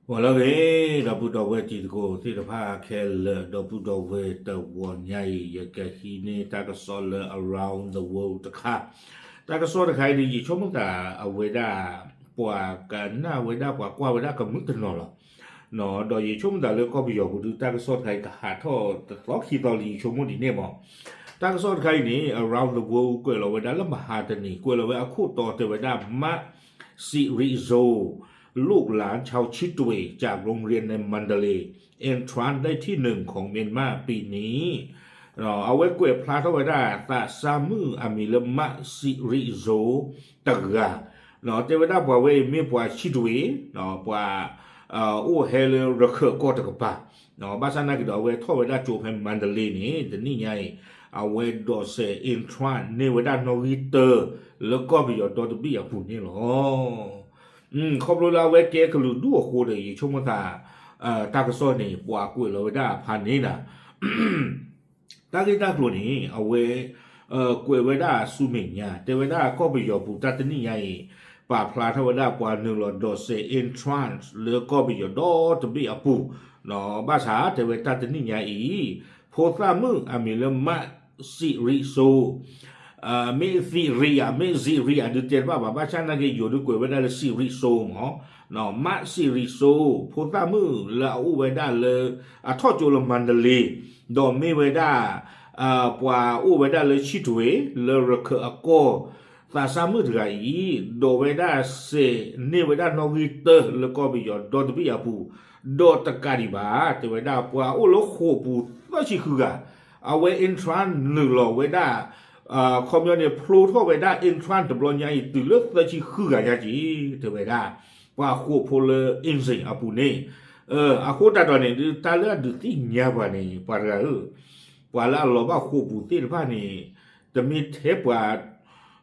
ဂီၤလၢအဂ့ၤ ဒီပုၢ်ဒီဝဲၢ်တံၤသကိးသ့ၣ်တဖၣ်ခဲလၢာ် ဒီပုၢ်ဒီဝဲၢ်တဝီၤညါအံၤ ယကဟံးန့ၢ်တၢ်ကစီၣ်လၢ around the world တခါ, တၢ်ကစီၣ်တခါအံၤန့ၣ် ယဆိကမိၣ်သးအဝဲဒၣ် ပှၤကနၣ်ဝဲဒၣ်ပှၤကွၢ်ဝဲဒၣ်ကမုာ်တနီၤလီၤ. ဒီးယဆိကမိၣ်သးလၢကီၢ်ပယီၤပူၤဒုး တၢ်ကစီၣ်တခါအံၤကဟးထီၣ်တသီခံသီလံ ယဆိကမိၣ်ဒ်န့ၣ်မး. တၢ်ကစီၣ်တခါအံၤန့ၣ် around the world ကွဲးလီၤဝဲဒၣ်လၢမဟါတနံၤ ကွဲးလီၤဝဲအခိၣ်တီတဲဝဲဒၣ် မၣ်စံးရံးစိ ลูกหลานชาวชิตเวย์จากโรงเรียนในมันดาเลย์ entrance ได้ที่หนึ่งของเมียนมาปีนี้ အဝဲကွဲးဖျါထီၣ်ဝဲဒၣ် သးစၢ်မုၣ်အမံၤလၢ မၣ်စံးရံးစိ တဂၤ, တဲဝဲဒၣ်ပှၤဝဲအံၤမ့ၢ်ပှၤဆံးတဝ့ၤ, ပှၤ အိၣ်ဟဲလၢရခၢၣ်အကီၢ်တကပၤ, ဘၣ်ဆၣ်နာ်က့ဒီး အဝဲထီၣ်ဝဲဒၣ်ကၠိဖဲ မန္တလေး န့ၣ် တနံၣ်ညါအံၤ အဝဲဒိးစဲး entrance န့ၢ်ဝဲဒၣ်နီၣ်ဂံၢ်တၢ လၢကီၢ်ပယီၤဒီတဘ့ၣ်အပူၤန့ၣ်လီၤ. ခီဖျိလၢအဝဲကဲကလုာ်ဒူၣ်အဃိဒီး ယဆိကမိၣ်သး တၢ်ကစီၣ်န့ၣ် ပှၤကွဲးလီၤဝဲဒၣ်ဖးန့ၣ်နၤ တၢ်ဂ့ၢ်တၢ်ကျိၤန့ၣ် အဝဲ ကွဲးဝဲဒၣ်ဆူမဲာ်ညါ တဲဝဲဒၣ်ကီၢ်ပယီၤပူၤတၢ်တနံၣ်ညါအံၤ ပာ်ဖျါထီၣ်ဝဲဒၣ်ပှၤနုာ်လီၤဒိးစဲး entrance လၢကီၢ်ပယီၤဒီတဘ့ၣ်အပူၤ, ဘၣ်ဆၣ်တဲဝဲတၢ်တနံၣ်ညါအံၤ ဖိသၣ်မုၣ်အမံၤလၢ မၣ်စံးရံးစိ မ့ၢ်စံးရံးဧါ မ့ၢ်စံးရံးဧါ ဒုးတဲတဘၣ်ဘၣ် ဘၣ်ဆၣ်နာ်က့ယိၤဒုးကွဲးဝဲဒၣ်လၢစံးရံးစိမး, မၣ်စံးရံးစိ ဖိသၣ်မုၣ်လၢအအိၣ်ဝဲဒၣ်လၢ အထီၣ်ကၠိလၢမန္တလေး, ဒီးမ့ၢ်ဝဲဒၣ် ပှၤအိၣ်ဝဲဒၣ်လၢဆံးတဝ့ၤ လၢရခၢၣ်အကီၢ် သးစၢ်မုၣ်တဂၤအံၤ ဒိးဝဲဒၣ်စဲးန့ၢ်ဝဲဒၣ်နီၣ်ဂံၢ်တၢလၢကီၢ်ပယီၤဒီတဘ့ၣ်အပူၤ, ဒီးတကးဒံးဘၣ် တဲဝဲဒၣ်ပှၤအိၣ်လၢဃိာ်ပူၤသၢဆံဃုဂၤ, အဝဲ entrance နုာ်လီၤဝဲဒၣ် ခီပညီန့ၣ် ဖျိထီၣ်ဝဲဒၣ် entrance တဘျီညါအံၤ တုၤလၢသၢဆံဃုဂၤညါက့ၤ တဲဝဲဒၣ် ပှၤဃိာ်ဖိလၢ အ့စ့ၣ် အပူၤန့ၣ်, အဃိသတးဒီးန့ၣ် တၢ်လၢအဒုးသ့ၣ်ညါပှၤန့ၣ် ပှၤတဂၤဧၢ, ပှၤလၢအလီၤဘၣ်ဃိာ်ပူၤသ့ၣ်တဖၣ်န့ၣ် တမ့ၢ်ထဲပှၤ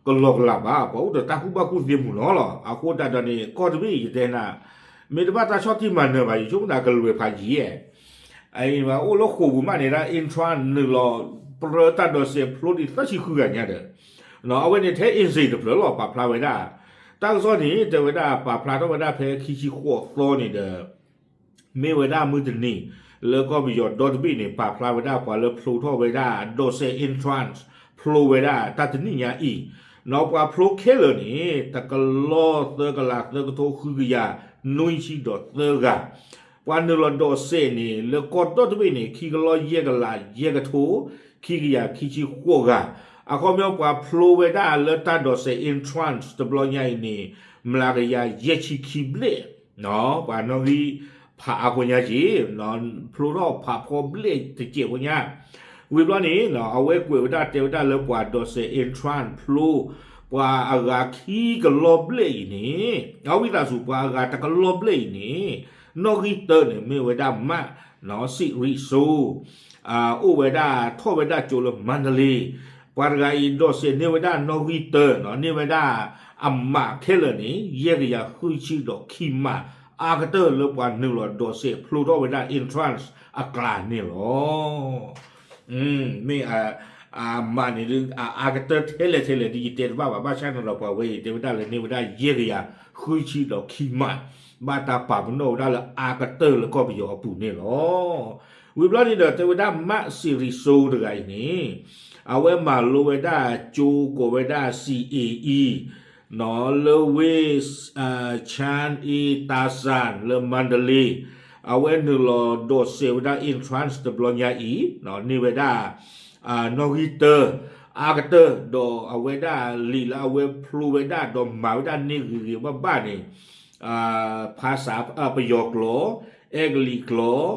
ကလီၤကလးဘၣ် ပှၤအိၣ်ဒီးတၢ်ကူၣ်ဘၣ်ကူၣ်သ့မုၢ်နီၤလီၤ. အဃိသတးဒီးန့ၣ် ကီၢ်တဘ့ၣ်အံၤယတဲနၤ မ့ၢ်တဘၣ်တၢ်ဆီၣ်တံၢ်မၤနၢၤဘၣ် ယဆိကမိၣ်သးကလွဲၤဖးယံၤ အံၤဘၣ်အိၣ်လၢဃိာ်ပူၤမးန့ၣ်ဒၣ် entrance နုာ်လီၤ ပြၢတၢ်ဒိးစဲးဖျိဒံးသၢဆံဃုဂၤညါဒီး အဝဲန့ၣ်ထဲ အ့စ့ၣ် တဖျၢၣ်လီၤ ပာ်ဖျါဝဲဒၣ်, တၢ်ကစီၣ်န့ၣ် တဲဝဲဒၣ်ပာ်ဖျါထီၣ်ဝဲဒၣ်ဖဲခံဆံဃိးသီန့ၣ်ဒီး မ့ၢ်ဝဲဒၣ်မုၢ်တနံၤ လၢကီၢ်ပယီၤဒီတဘ့ၣ်န့ၣ် ပာ်ဖျါဝဲဒၣ်ပှၤလၢဖျိထီၣ်ဝဲဒၣ် ဒိးစဲး entrance ဖျိဝဲဒၣ်တၢ်တနံၣ်ညါအံၤ, ဒီးပှၤဖျိခဲလၢာ်န့ၣ် တကလီၢ်သၢကလးသၢကထိဃုကယၤ နွံဆံဒီးသၢဂၤ, ပှၤနုာ်လီၤဒိးစဲးန့ၣ် လၢကီၢ်ဒီတဘ့ၣ်န့ၣ် ခံကလီၢ်ယဲၢ်ကလးယဲၢ်ကထိ ခံကယၤခံဆံဃိးဂၤ, အခီပညီပှၤဖျိဝဲဒၣ်လၢတၢ်ဒိးစဲး entrance တဘျီညါအံၤန့ၣ် မျးကယၤယဲၢ်ဆံခံဘျဲၣ် ပှၤနီၣ်ဂံၢ်ဖးအါဖိညါက့ၤ, ဖျိထီၣ်ဖးဖီဘျဲၣ်တစဲးဖိညါ, ဝံၤဘျီန့ၣ် အဝဲကွဲးဝဲဒၣ်တဲဝဲဒၣ်လၢပှၤဒိးစဲး entrance ဖျိ ပှၤအဂၤခံကလီၢ်ဘျဲၣ်အံၤန့ၣ်, အဝံသးစူၤ ပှၤအဂၤတကလီၢ်ဘျဲၣ်အံၤန့ၣ် နီၣ်ဂံၢ်တၢန့ၣ် မ့ၢ်ဝဲဒၣ်မၣ် စံးရံးစိ အိၣ်ဝဲဒၣ်ထီၣ်ဝဲဒၣ်ကၠိလၢမန္တလေး, ပှၤတဂၤအံၤဒိးစဲးန့ၢ်ဝဲဒၣ်နီၣ်ဂံၢ်တၢ န့ၢ်ဝဲဒၣ်အမးခဲလၢာ်န့ၣ် ယဲၢ်ကယၤဃုဆံဒီးခံမး, အါကတၢၢ်လၢပှၤနုာ်လီၤဒိးစဲးဖျိထီၣ်ဝဲဒၣ် entrance အကျါန့ၣ်လီၤ. မ့ၢ်အမးန့ၣ်ဒုး အအါကတၢၢ်ထဲလဲၣ်ထဲလဲၣ်ဒုး ယတဲတဘၣ်ဘၣ် ဘၣ်ဆၣ်န့ၣ်ဒီးပှၤဝဲအံၤ တဲဝဲဒၣ်လၢန့ၢ်ဝဲဒၣ်ယဲၢ်ကယၤဃုဆံဒီးခံမး, ဘၣ်တၢ်ပာ်ပနီၣ်ဝဲဒၣ်လၢအါကတၢၢ်လၢကီၢ်ပယီၤအပူၤန့ၣ်လီၤ. ဝံၤဘျီန့ၣ်ဒီး တဲဝဲဒၣ်မၣ်စံးရံးစိတဂၤအံၤန့ၣ် အဝဲမၤလိဝဲဒၣ်ကၠိကိးဝဲဒၣ် စီၣ်အ့ၣ်အံၤ လၢဝ့ၢ် Chan-e-Tashang လၢမန္တလေး, အဝဲနုာ်လီၤဒိးစဲးဝဲဒၣ် entrance တဘျီညါအံၤ န့ၢ်ဝဲဒၣ် နီၣ်ဂံၢ်တၢ အါကတၢၢ် ဒီးအဝဲဒၣ်လံာ်လၢအဝဲဖျိဝဲဒၣ် ဒီးမၤဝဲဒၣ်န့ၢ်ဂ့ၤဂ့ၤဘၣ်ဘၣ်န့ၣ် ဖးစးပယီၤကျိာ်, အဲကလံးကျိာ်,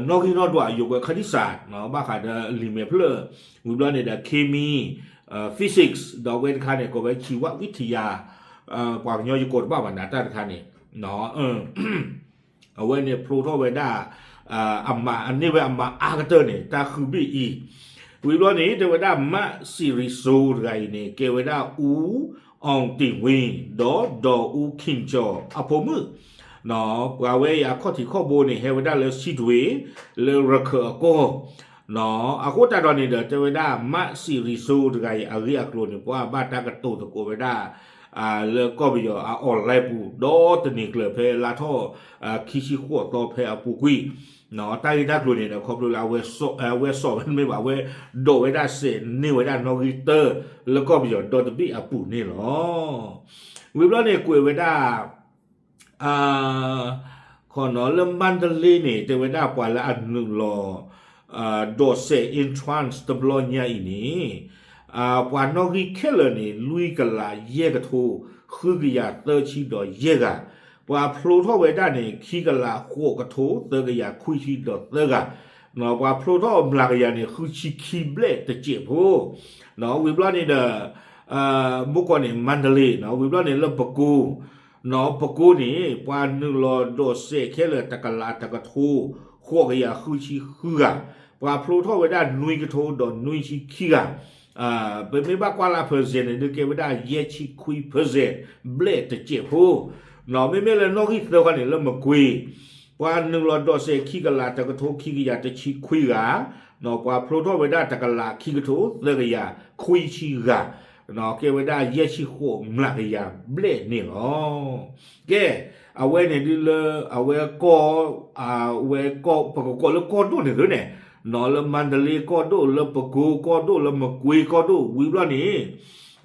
နီၣ်ဂံၢ်နီၣ်ဒွး အယိၤကွဲးခၢၣ်ဒံစး ဘၣ်ဃးဒီးလံာ်မဲာ်ဖျၢၣ်, ဝံၤဘျီန့ၣ်ဒီး เคมี, physics ဒီးအဝဲတခါန့ၣ် ကိးဝဲ ชีววิทยา, ပှၤကညီယကိးတဘၣ်ဘၣ်နၤတၢ်တခါန့ၣ် အဝဲန့ၣ်ဖျိထီၣ်ဝဲဒၣ် အမး အန့ၢ်ဝဲအမးအါကတၢၢ်န့ၣ် တၢ်ဃုဘ့ၣ်အံၤ, ဝံၤဘျီန့ၣ် တဲဝဲဒၣ်မၣ်စံးရံးစိတဂၤအံၤန့ၣ် ကဲဝဲဒၣ် အူအီၣ်တ့ၣ်ဝ့ ဒီး ဒီးအူခ့ၣ်ကၠီၣ် အဖိမုၣ်, ပှၤဝဲအံၤအခီၣ်ထံးခီၣ်ဘိန့ၣ် ဟဲဝဲဒၣ်လၢဆံးတဝ့ၤ လၢရခၢၣ်အကီၢ်, အဃိသတးဒီးန့ၣ်ဒီး တဲဝဲဒၣ်မၣ်စံးရံးစိတဂၤအံၤ အဂ့ၢ်အကျိၤန့ၣ် ပှၤဘၣ်တၢ်ကတိၤသကိးဝဲဒၣ် လၢကီၢ်ပယီၤအ online ပူၤ ဒီးတနံၤကျၢၤဖဲလါထီၣ် ခံဆံဃိးသီဖဲအပူၤကွံာ် တၢ်ဂ့ၢ်တၢ်ကျိၤန့ၣ်ဒီး ခီဖျိလၢ အဝဲစိာ်ဝဲမ့ၢ်ဘၣ် အဝဲဒိးဝဲဒၣ်စဲးန့ၢ်ဝဲဒၣ်နီၣ်ဂံၢ်တၢ လၢကီၢ်ပယီၤဒီတဘ့ၣ်အပူၤန့ၣ်လီၤ. ဝံၤဘျီန့ၣ်ကွဲးဝဲဒၣ် ခီနီၤလၢမါဒလ့န့ၣ် တဲဝဲဒၣ်ပှၤလၢအနုာ်လီၤ ဒိးစဲး entrance တဘျီညါအံၤန့ၣ် ပှၤနီၣ်ဂံၢ်ခဲလၢာ်န့ၣ် လွံၢ်ကလးယဲၢ်ကထိ ဃုကယၤသၢဆံဒီးယဲၢ်ဂၤ, ပှၤဖျိထီၣ်ဝဲဒၣ်န့ၣ် ခံကလးဃိးကထိ သၢကယၤခွံဆံဒီးသၢဂၤ, ပှၤဖျိထီၣ်မျးကယၤန့ၣ် ဃုဆံခံဘျဲၣ်တစဲးဖိ, ဝံၤဘျီန့ၣ်ဒီး မုၢ်ကီၢ်န့ၣ် မါဒလ့, ဝံၤဘျီန့ၣ်လၢပကိ ပကိန့ၣ် ပှၤနုာ်လီၤဒိးစဲးခဲလၢာ် တကလးတကထိ ဃိးကယၤဃုဆံဃုဂၤ, ပှၤဖျိထီၣ်ဝဲဒၣ်နွံကထိဒီးနွံဆံခံဂၤ, ပမ့ၢ်ဘၣ်ကွၢ်လၢ percent န့ၣ် ဒုးကဲဝဲဒၣ်ယဲၢ်ဆံခွံ percent ဘျဲၣ်တစဲးဖိ, မ့မ့ၢ်လၢနီၣ်ဂံၢ်သၢခီန့ၣ် လၢမကွ့ၤ ပှၤနုာ်လီၤဒိးစဲးခံကလးတကထိခံကယၤတဆံခွံဂၤ, ပှၤဖျိထီၣ်ဝဲဒၣ်တကလးခံကထိသၢကယၤခွံဆံဂၤ, ကဲဝဲဒၣ်ယဲၢ်ဆံဃိးမျးကယၤဘျဲၣ်န့ၣ်လီၤ. ကဲ, အဝဲန့ၣ်ဒုးလၢ အဝဲကီၢ် အဝဲကီၢ် ပကကိးလၢကီၢ်ဒိၣ်န့ၣ်သ့န့ၣ်, လၢမါဒလ့ကီၢ်ဒိၣ် လၢပကိကီၢ်ဒိၣ် လၢမကွ့ၤကီၢ်ဒိၣ် ဝံၤဘျီန့ၣ်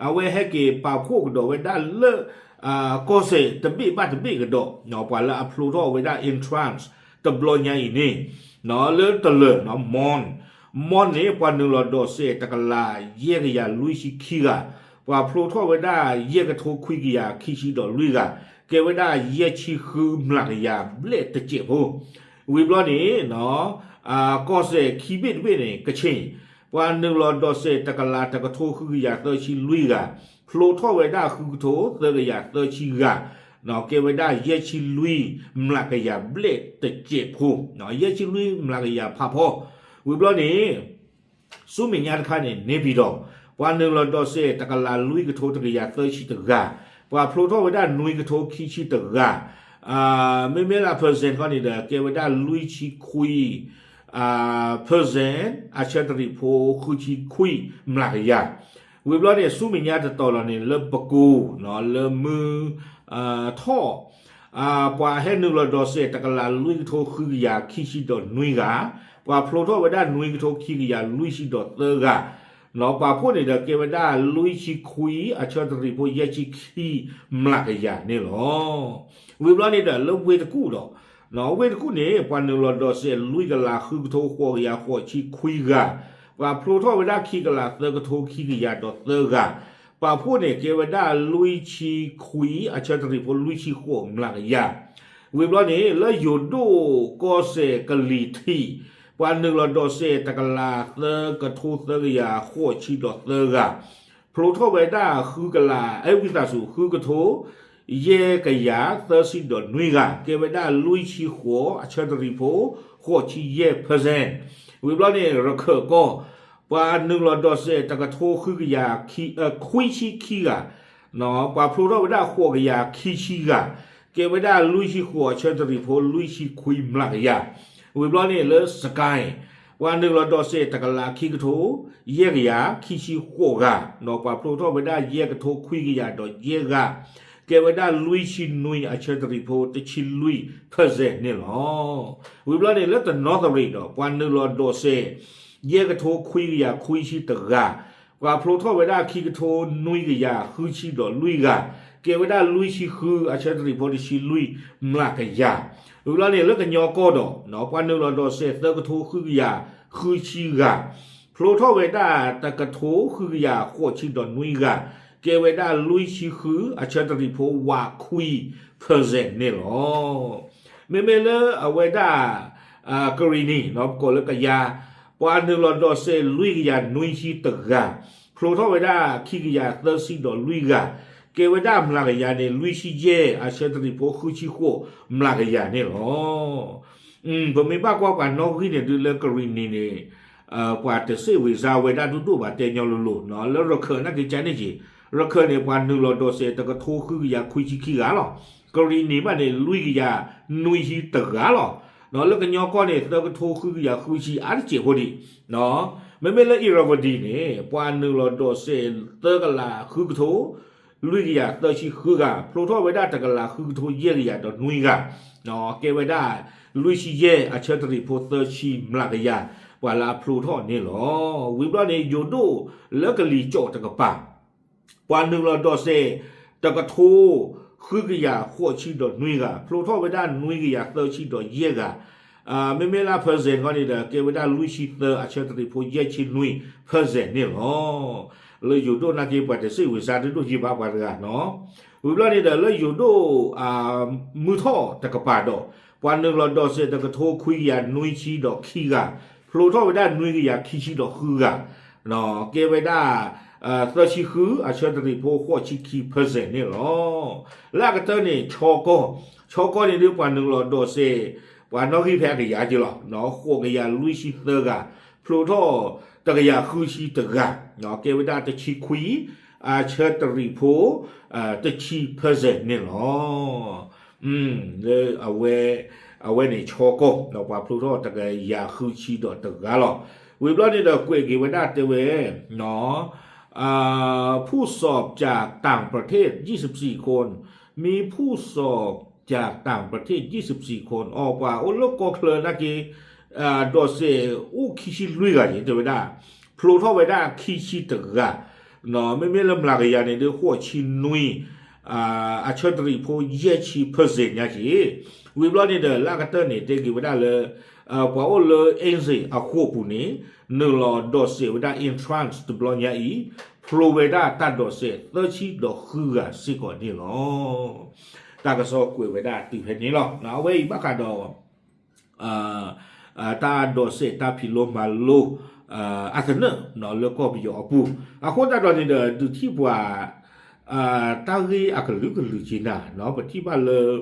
အဝဲဟဲက့ၤပာ်ဖှိၣ်ကဒီးဝဲဒၣ်လၢ ကီၢ်စဲၣ်တဘ့ၣ်ဘၣ်တဘ့ၣ်ကဒီး ပှၤလၢအဖျိထီၣ်ဝဲဒၣ် entrance တဘျီညါအံၤန့ၣ်, လၢတလၢာ် မွန်, မွန်န့ၣ် ပှၤနုာ်လီၤဒိးစဲးတကလးယဲၢ်ကယၤလွံၢ်ဆံခံဂၤ, ပှၤဖျိထီၣ်ဝဲဒၣ်ယဲၢ်ကထိခွံကယၤခံဆံဒီးလွံၢ်ဂၤ, ကဲဝဲဒၣ်ယဲၢ်ဆံဃုမျးကယၤဘျဲၣ်တစဲးဖိ, ဝံၤဘျီန့ၣ် ကီၢ်စဲၣ်ခံဘ့ၣ်တဘ့ၣ်န့ၣ် ကခ့ၣ်, ပှၤနုာ်လီၤဒိးစဲးတကလးတကထိဃုကယၤသၢဆံလွံၢ်ဂၤ, ဖျိထီၣ်ဝဲဒၣ်ဃုကထိသၢကယၤသၢဆံဂၤ, ကဲဝဲဒၣ်ယဲၢ်ဆံလွံၢ်မျးကယၤဘျဲၣ်တစဲးဖိ, ယဲၢ်ဆံလွံၢ်မျးကယၤဖးဖီ, ဝံၤဘျီန့ၣ် ဆူမဲာ်ညါတခါန့ၣ် န့ၢ်ပံၤဒီး ပှၤနုာ်လီၤဒိးစဲးတကလးလွံၢ်ကထိတကယၤသၢဆံတဂၤ, ပှၤဖျိထီၣ်ဝဲဒၣ်နွံကထိခံဆံတဂၤ, မ့မ့ၢ်လၢ percent ခီန့ၣ်ဒီး ကဲဝဲဒၣ်လွံၢ်ဆံခွံ percent အဆၢတရံးဖိဃုဆံခွံမျးကယၤ, ဝံၤဘျီန့ၣ် ဆူမဲာ်ညါတတီၤလီၤန့ၣ် လၢပကိ လၢမုၢ်ထီၣ် ပှၤဟဲနုာ်လီၤဒိးစဲးတကလးလွံၢ်ကထိဃုကယၤခံဆံဒီးနွံဂၤ, ပှၤဖျိထီၣ်ဝဲဒၣ်နွံကထိခံကယၤလွံၢ်ဆံဒီးသၢဂၤ, ပှၤဖှိၣ်န့ၣ်ဒီးကဲဝဲဒၣ်လွံၢ်ဆံခွံ အဆၢတရံးဖိယဲၢ်ဆံခံမျးကယၤန့ၣ်လီၤ. ဝံၤဘျီန့ၣ်ဒီးလၢဝ့ၢ်တကူၣ်ဒီး, ဝ့ၢ်တကူၣ်န့ၣ် ပှၤနုာ်လီၤဒိးစဲးလွံၢ်ကလးဃုကထိဃိးကယၤဃိးဆံခွံဂၤ, ပှၤဖျိထီၣ်ဝဲဒၣ်ခံကလးသၢကထိခံကယၤဒီးသၢဂၤ, ပှၤဖှိၣ်န့ၣ်ကဲဝဲဒၣ်လွံၢ်ဆံခွံ အဆၢတရံးဖိလွံၢ်ဆံဃိးမျးကယၤ, ဝံၤဘျီန့ၣ် လၢယိၤဒိၣ်ကီၢ်စဲၣ်ကလံၤထံး, ပှၤနုာ်လီၤဒိးစဲးတကလးသၢကထိသၢကယၤဃိးဆံဒီးသၢဂၤ, ဖျိထီၣ်ဝဲဒၣ်ဃုကလး အဲ ဝံသးစူၤ ဃုကထိ ယဲၢ်ကယၤသၢဆံဒီးနွံဂၤ, ကဲဝဲဒၣ်လွံၢ်ဆံဃိး အဆၢတရံးဖိ ဃိးဆံယဲၢ် percent, ဝံၤဘျီန့ၣ် ရခၢၣ်ကီၢ်, ပှၤနုာ်လီၤဒိးစဲးတကထိဃုကယၤ ခွံဆံခံဂၤ, ပှၤဖျိထီၣ်ဝဲဒၣ်ဃိးကယၤခံဆံဂၤ, ကဲဝဲဒၣ်လွံၢ်ဆံဃိး အဆၢတရံးဖိလွံၢ်ဆံခွံမျးကယၤ, ဝံၤဘျီန့ၣ်လၢစကဲၣ်, ပှၤနုာ်လီၤဒိးစဲးတကလးခံကထိ ယဲၢ်ကယၤခံဆံဃိးဂၤ, ပှၤဖျိထီၣ်ဝဲဒၣ်ယဲၢ်ကထိခွံကယၤဒီးယဲၢ်ဂၤ, ကဲဝဲဒၣ်လွံၢ်ဆံနွံ အဆၢတရံးဖိတဆံလွံၢ် percent န့ၣ်လီၤ. ဝံၤဘျီန့ၣ်လၢတနီသရံၣ်ဒီး ပှၤနုာ်လီၤဒိးစဲး ယဲၢ်ကထိခွံကယၤခွံဆံတဂၤ, ပှၤဖျိထီၣ်ဝဲဒၣ်ခံကထိနွံကယၤဃုဆံဒီးလွံၢ်ဂၤ, ကဲဝဲဒၣ်လွံၢ်ဆံဃု အဆၢတရံးဖိတဆံလွံၢ်မျးကယၤ, ဝံၤဘျီန့ၣ်လၢကညီကီၢ်ဒီး ပှၤနုာ်လီၤဒိးစဲးသၢကထိဃုကယၤဃုဆံဂၤ, ဖျိထီၣ်ဝဲဒၣ်တကထိဃုကယၤဃိးဆံဒီးနွံဂၤ, ကဲဝဲဒၣ်လွံၢ်ဆံဃု အဆၢတရံးဖိဝးခွံ percent န့ၣ်လီၤ. မ့မ့ၢ်လၢအဝဲဒၣ် ကရံၣ်နံၤ ပကိးလၢကယၤ, ပှၤနုာ်လီၤဒိးစဲးလွံၢ်ကယၤနွံဆံတဂၤ, ဖျိထီၣ်ဝဲဒၣ်ခံကယၤသၢဆံဒီးလွံၢ်ဂၤ, ကဲဝဲဒၣ်မျးကယၤန့ၣ် လွံၢ်ဆံယဲၢ် အဆၢတရံးဖိဃုဆံဃိးမျးကယၤန့ၣ်လီၤ. ပမ့ၢ်ဘၣ်ကွၢ်ပှၤနီၣ်ဂံၢ်န့ၣ်ဒုးလၢကရံၣ်နံၤန့ၣ် ပှၤတစ့ၣ်ဝံၤစါဝဲဒၣ်ဒိၣ်ဒိၣ်ဘၣ်တဲညီလိၤလိၤ, လၢရခၢၣ်နာ်က့ၤကန့ၣ်က့ၤ, ရခၢၣ်န့ၣ် ပှၤနုာ်လီၤဒိးစဲးတကထိဃုကယၤခွံဆံခံဂၤလီၤ. ကရံၣ်နံၤဘၣ်န့ၣ် လွံၢ်ကယၤနွံဆံတဂၤလီၤ. လၢကညီကီၢ်န့ၣ် သၢကထိဃုကယၤဃုဆံအါတစဲးဖိဒံး, မ့မ့ၢ်လၢအံၤရဝတံၤန့ၣ် ပှၤနုာ်လီၤဒိးစဲးသၢကလးဃုကထိ လွံၢ်ကယၤသၢဆံဃုဂၤ, ဖျိထီၣ်ဝဲဒၣ်တကလးဃုကထိယဲၢ်ကယၤဒီးနွံဂၤ, ကဲဝဲဒၣ်လွံၢ်ဆံယဲၢ် အဆၢတရံးဖိသၢဆံမျးကယၤ ပှၤလၢအဖျိထီၣ်န့ၣ်လီၤ. ဝံၤဘျီန့ၣ် ယိၤဒိၣ်လၢကလံၤကၠီၣ်တကပၤ ပှၤနုာ်လီၤဒိးစဲး တကထိ ဃုကယၤဃိးဆံဒီးနွံဂၤ, ဖျိထီၣ်ဝဲဒၣ်နွံကယၤသၢဆံဒီးယဲၢ်ဂၤ, မ့မ့ၢ်လၢ percent ဃီန့ၣ်ဒီး ကဲဝဲဒၣ်လွံၢ်ဆံသၢ အဆၢတရံးဖိယဲၢ်ဆံနွံ percent န့ၣ်လီၤ. လၢယိၤဒိၣ်နာ်က့ ပှၤတစ့ၢ်ဝံၤစါတဒိၣ်ယံၤဘၣ်ပှၤတဂၤနီၤ. ဝံၤဘျီန့ၣ်ဒီး လၢယိၤဒိၣ် မုၢ်ထီၣ်တကပၤဒီး ပှၤနုာ်လီၤဒိးစဲးတကထိခွံကယၤနွံဆံဒီးခံဂၤ, ဖျိထီၣ်ဝဲဒၣ်နွံကယၤခံဆံဒီးဃုဂၤ, ကဲဝဲဒၣ် သၢဆံဃု အဆၢတရံးဖိဃိးဆံခံ percent န့ၣ်လီၤ. လၢအကတၢၢ်န့ၣ် ခၠီကီၢ်, ခၠီကီၢ်န့ၣ်ဒုး ပှၤနုာ်လီၤဒိးစဲး ပှၤနီၣ်ဂံၢ်ဖဲအကယၤက့လီၤ, ဃိးကယၤလွံၢ်ဆံသၢဂၤ, ဖျိထီၣ်တကယၤဃုဆံတဂၤ, ကဲဝဲဒၣ်တဆံခွံ အဆၢတရံးဖိ တဆံ percent န့ၣ်လီၤ. လၢအဝဲ အဝဲန့ၣ် ခၠီကီၢ် ပှၤဖျိထီၣ်တကယၤဃုဆံဒီးတဂၤလီၤ. ဝံၤဘျီန့ၣ်ဒီး ကွဲးက့ၤဝဲဒၣ်တဲဝဲ ผู้สอบจากต่างประเทศ ยี่สิบสี่คน มีผู้สอบจากต่างประเทศ ยี่สิบสี่คน အီၤ ပှၤအိၣ်လၢကီၢ်ချၢနာ်က့ ဒိးစဲးအိၣ်ခံဆံလွံၢ်ဂၤန့ၣ် တဲဝဲဒၣ် ဖျိထီၣ်ဝဲဒၣ်ခံဆံတဂၤ, မ့မ့ၢ်လၢမျးကယၤန့ၣ်ဒုး ဃိးဆံနွံ အဆၢတရံးဖိယဲၢ်ဆံ percent ညါက့, ဝံၤဘျီန့ၣ်ဒီး လၢအကတၢၢ်န့ၣ် တဲက့ၤဝဲဒၣ်လၢ ပှၤအိၣ်လၢ အ့စ့ၣ် အဃိာ်ပူၤန့ၣ် နုာ်လီၤဒိးစဲးဝဲဒၣ် entrance တဘျီညါအံၤ ဖျိဝဲဒၣ်တၢ်ဒိးစဲးသၢဆံဒီးဃုဂၤစ့ၢ်ကီးန့ၣ်လီၤ. တၢ်ကစီၣ်ကွဲးဝဲဒၣ်တုၤဖဲန့ၣ်လီၤ. အဝဲအံၤဘၣ်ဃးဒီး တၢ်ဒိးစဲးတၢ်ဖံးလိမၤလိ အသနၢၣ် လၢကီၢ်ပယီၤအပူၤ, အဃိသတးဒီးန့ၣ်ဒီး ဒုးထံၣ်ပှၤ တၢ်ဂ့ၢ်အကလုာ်ကလုာ်က့နၤ ပထံၣ်ဘၣ်လၢ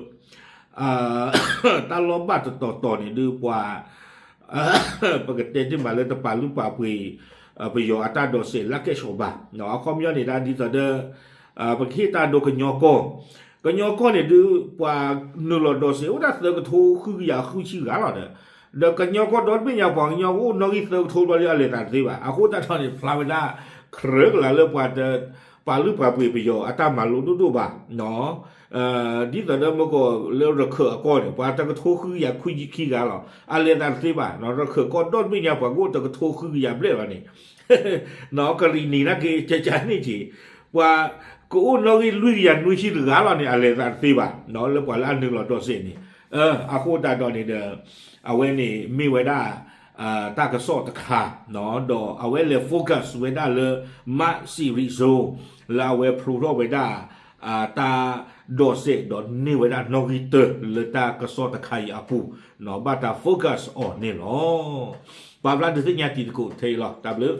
တၢ်လီၢ်ဘၣ်တတီၤတီၤန့ၣ်ဒုး ပှၤ ပကတဲတ့ၢ်မးလၢတပာ်လုၢ်ပာ်ပှ့ၤ ပယီၤအတၢ်ဒိးစဲးလၢကဲၣ်ဆိးဘၣ်, အခီပညီန့ၣ်ဒၣ်ဒ်သိးဒီး ပကဟ့ၣ်တၢ်ဒိကညီကီၢ်, ကညီကီၢ်န့ၣ်ဒုး ပှၤနုာ်လီၤဒိးစဲးအိၣ်ဒၣ်သၢကထိဃုကယၤဃုဆံဂၤလီၤဒီး, ဒီးကညီကီၢ်ဒီတဘ့ၣ်ညါပှၤကညီကအိၣ်နီၣ်ဂံၢ်သၢကထိဘျီဒီး အလဲၤသးတသ့ဘၣ်. အဃိသတးဒီးန့ၣ် ဖျါဝဲဒၣ် ကြၢးကလးလၢပှၤတ ပာ်လုၢ်ပာ်ပှ့ၤပယီၤအတၢ်မၤလိဒိၣ်ဒိၣ်ဘၣ် ဒ်သိးဒီးမ့ၢ်ကီးလၢရခၢၣ်အကီၢ်န့ၣ် ပှၤတကထိဃုကယၤခွံဆံခံဂၤလီၤ. အလဲၤသးတသ့ဘၣ်, ရခၢၣ်ကီၢ်ဒီတဘ့ၣ်ညါပှၤကအိၣ်တကထိဃုကယၤဘျဲၣ်လီၤန့ၣ် ကရံၣ်နံၤနာ်က့ ကကန့ၢ်က့ၤ ပှၤကအိၣ်နီၣ်ဂံၢ်လွံၢ်ကယၤနွံဆံတဂၤလီၤန့ၣ် အလဲၤသးတသ့ဘၣ် လၢပှၤလၢအနုာ်လီၤဒိးစဲးန့ၣ်, အဃိသတးဒီးန့ၣ်ဒီး အဝဲန့ၣ်မ့ၢ်ဝဲဒၣ် တၢ်ကစီၣ်တခါ ဒီးအဝဲလဲၤ focus ဝဲဒၣ်လၢ Mark Sirizo လၢအဝဲဖျိထီၣ်ဝဲဒၣ် တၢ်ဒိးစဲးဒီးန့ၢ်ဝဲဒၣ်နီၣ်ဂံၢ်တၢလၢတၢ်ကစီၣ်တခါအံၤအပူၤ ဘၣ်တၢ် focus အီၤန့ၣ်လီၤ. ပာ်ဖျါဒုးသ့ၣ်ညါတံၤသကိးထဲအံၤလီၤ. တၢ်ဘျုး